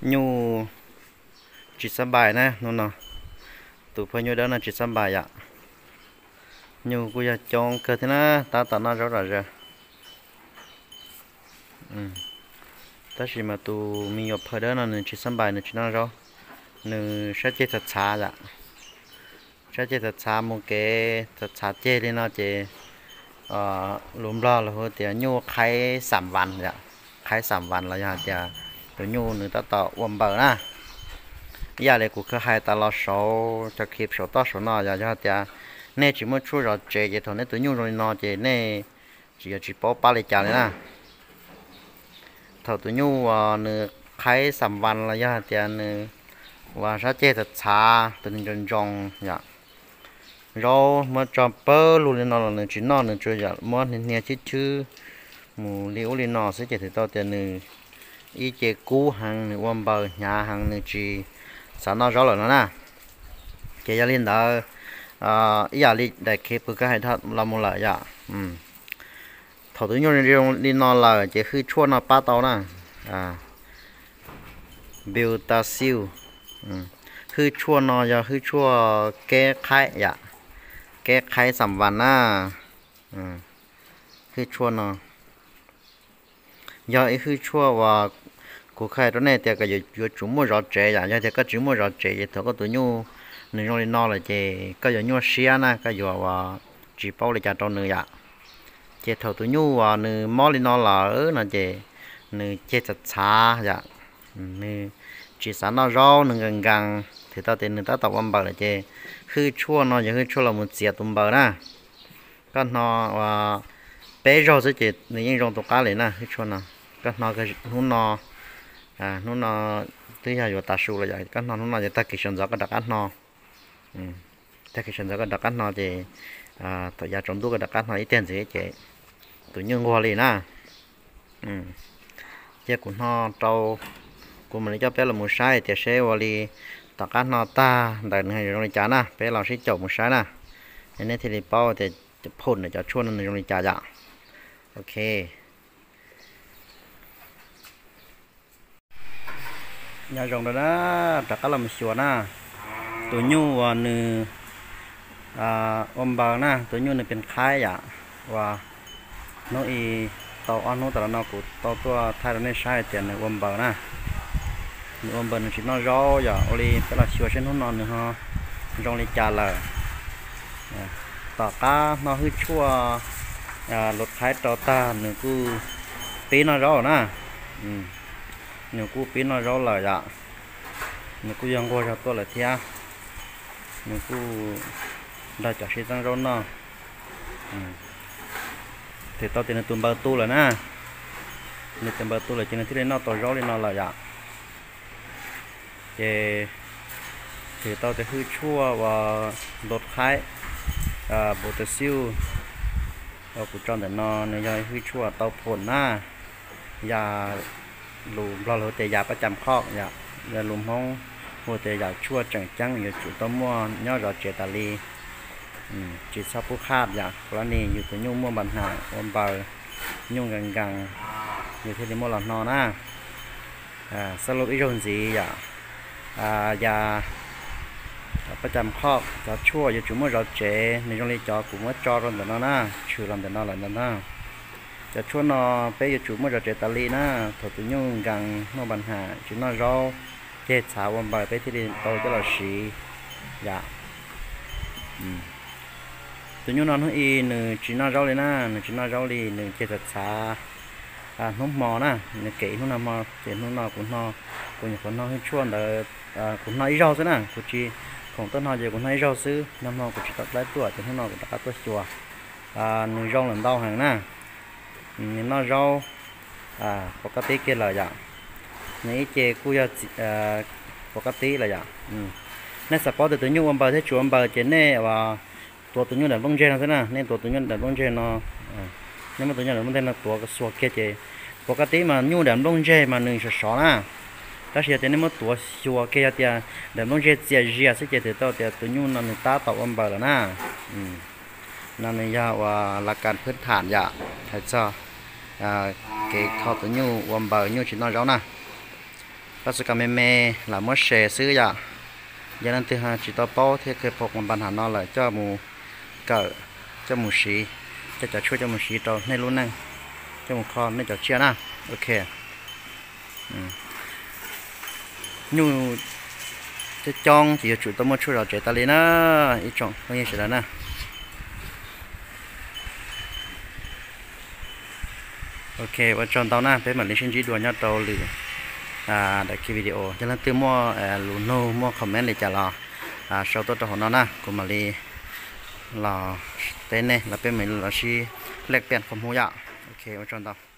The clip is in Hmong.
Nyuj tsis xab npais na hnub no, tus poj nyuj dawb no tsis xab npais yom. Nyuj kuj yog coob kawg thiab na, tab tom noj zaub zom zaws. Tab sis mas tus me nyuam phawj dawb no nws tsis xab npais, nws tsis noj zaub, nws sab ceg txhav txhav yom. Sab ceg txhav txhav mus kev txhav txhav ceg li no ces lus Nplog lus hu tias nyuj qhaib xam vas yom, qhaib xam vas los yog hais tias tus nyuj nws tab tom ua npaws na. Ib yam li kuv khav hais tas los saud cov clip saum toj saum no yom, yog hais tias nej tsis muaj tshuaj zov tsev ces thaum nej tus nyuj zoo li no ces nej tsis yuav tsis paub pab li cas li na. Thaum tus nyuj uas nws qhaib xam vas los yog hais tias nws uas sab ceg txhav txhav, tus nws ntsoos ntsoos yom, zaub muab tso pawg lug li no los nws tsis noj, nws tsuas yog muab hnia hnia chwb chwb mus li ub li no xwb ces thwm tau tias nws ib ce kub heev, nws ua npaws hnyav heev, nws tsis xav noj zaub lawm no na. Ces yog li ntawd, ib yam li daim clip khav hais los mus lawm yom, thaum tus nyuj zoo li no lawm ces hwj tshuaj no pab tau na. Butacil, hwj tshuaj no yog hwj tshuaj keb qhaib yom, keb qhaib xam vas na. Hwj tshuaj no yog ib hwj tshuaj uas kuv khav hais rau nej tias koj yuav tsum muaj zov tsev yom. Yog tias koj tsis muaj zov tsev ces thaum koj tus nyuj nws zoo li no lawm ces koj yuav nyuaj siab na, koj yuav uas tsis paub li cas rau nws yom. Ces thaum tus nyuj uas nws mob li no lawm no ces nws ceg txhav txhav yom, nws tsis xav noj zaub, nws nkees nkees, thwm tau tias nws tab tom ua npaws lawm ces hwj tshuaj no yog hwj tshuaj los mus txiav tus npaws na. Koj hno peb zaug xwb ces nws yeej zoo tus qab li na hwj tshuaj no. Koj hno hnub no, hnub no twb yog yuav tav su los yom, koj hno hnub no ces tag kis sawv ntxov koj rov qab hno. Tag kis sawv ntxov koj rov qab hno ces thaum yav tsaus ntuj koj rov qab hno ib tiag ntxiv ces tus nyuj nquag li na. Cia kuv hno rau, kuv mam li coj peb los mus saib tias seb ua li tom qab hno tag ntawm nws zoo li cas na, peb los sib caum mus saib na, es nej thiaj li paub tias phom ntawm cov tshuaj no nws zoo li cas yom. Ok. Nyob zoo rau na, rov qab los mus xyuas na. Tus nyuj uas nws ua npaws na, tus nyuj nws pes qhaib yom, uas hnub i tau ob hnub tas los no kuv tau tuaj thaij rau nej saib hais tias nws ua npaws na. Nws ua npaws nws tsis noj zaub yom, ua li peb los xyuas seb hnub no nws ho zoo li cas lawm. Tom qab hno hwj tshuaj lus qhaib rau tag nws kuj pib noj zaub na. Nws kuj pib noj zaub lawm yom. Nws kuj yog nquag zog tuaj lawm thiab. Nws kuj nrog cov sib txeeb zaub noj. Thwm tau tias nws tus npaws tu lawm na. Nws tus npaws tu lawm ces nws thiaj li noj tau zaub li no lawm yom. Ces thwm tau tias hwj tshuaj uas lus qhaib, potassium, uas kuv tso ntawm no nws yog hwj tshuaj tau phom na. Yam lus Nplog lus hu tias yam pab cam khoj yom, yog lus Hmoob hu tias yam tshuaj tseem ceeb yuav tsum tau muaj nyob zov tsev tas li. Tsis txhob pub qhaj yom, kuv lab ni yus tus nyuj muaj npa ham ua npaws, nyuj nkees nkees, yus thiaj li muaj los hno na. Xab lub ib zaug ntxiv yom, yam pab cam khoj cov tshuaj yuav tsum muaj zov tsev, nws zoo li cov kuv muab tso rau ntawm no na, tshwm los ntawm no lawm ntag na. Cov tshuaj no peb yuav tsum muaj zov tsev tas li na, thaum tus nyuj nkees muaj npa ham tsis noj zaub, ceg txhav ua npaws peb thiaj li tau coj los siv yom. Tus nyuj no hnub i nws tsis noj zaub li na, nws tsis noj zaub li, nws ceg txhav txhav hnub hmo na, nws kem ib hnub nag hmo ces hnub no kuv, kuv nyuam qhuav hno hwj tshuaj ntawd, kuv hno ib zaug xwb na, kuv tsis khoom tuaj hno ces kuv hno ib zaug xwb, nag hmo kuv tsis tau dlaib tuaj ces hnub no kuv rov qab tuaj xyuas. Nws zoo lawm ntau heev na. Nws noj zaub pov kab tib kiag lawm yom. Nws ib ce kuj yog pov kab tib lawm yom. Nej xav paub tias tus nyuj ua npaws thiab tsis ua npaws ces nej tuav tus nyuj daim nplooj ntseg no xwb na, nej tuav tus nyuj daim nplooj ntseg no, nej muab tus nyuj daim nplooj ntseg no tuav xuas kiag ces pov kab tib mas nyuj daim nplooj ntseg mas nws sov sov na. Tab sis yog tias nej muab tuav xuas kiag yog tias daim nplooj ntseg txias zias xwb ces thwm tau tias tus nyuj no nws tab tom ua npaws lawm na. No nws yog uas lav kas phwb tham yom, hais txog kev kho tus nyuj ua npaws nyuj tsis noj zaub na. Xav kom me me lam muab share xwb yom. Yog leej twg tsis tau paub thiab kheev pom npa ham no lawm coj mus kawm, coj mus siv, coj cov tshuaj coj mus siv rau nej lub neej, coj mus kho nej cov tsiaj na. Ok. Nyuj coob coob ces yuav tsum tau muaj tshuaj zov tsev tas li na, ib tsoom phooj ywg sawv daws na. Ok, ua tsaug ntau na, peb mam li sib ntsib dua nyob rau lwm daim video. Yog leej twg muaj lus nug muaj comment li cas los sau tuaj rau hauv no na, kuv mam li los teb nej los peb mam li los sib lej piam qhov hmub yom. Ok, ua tsaug ntau.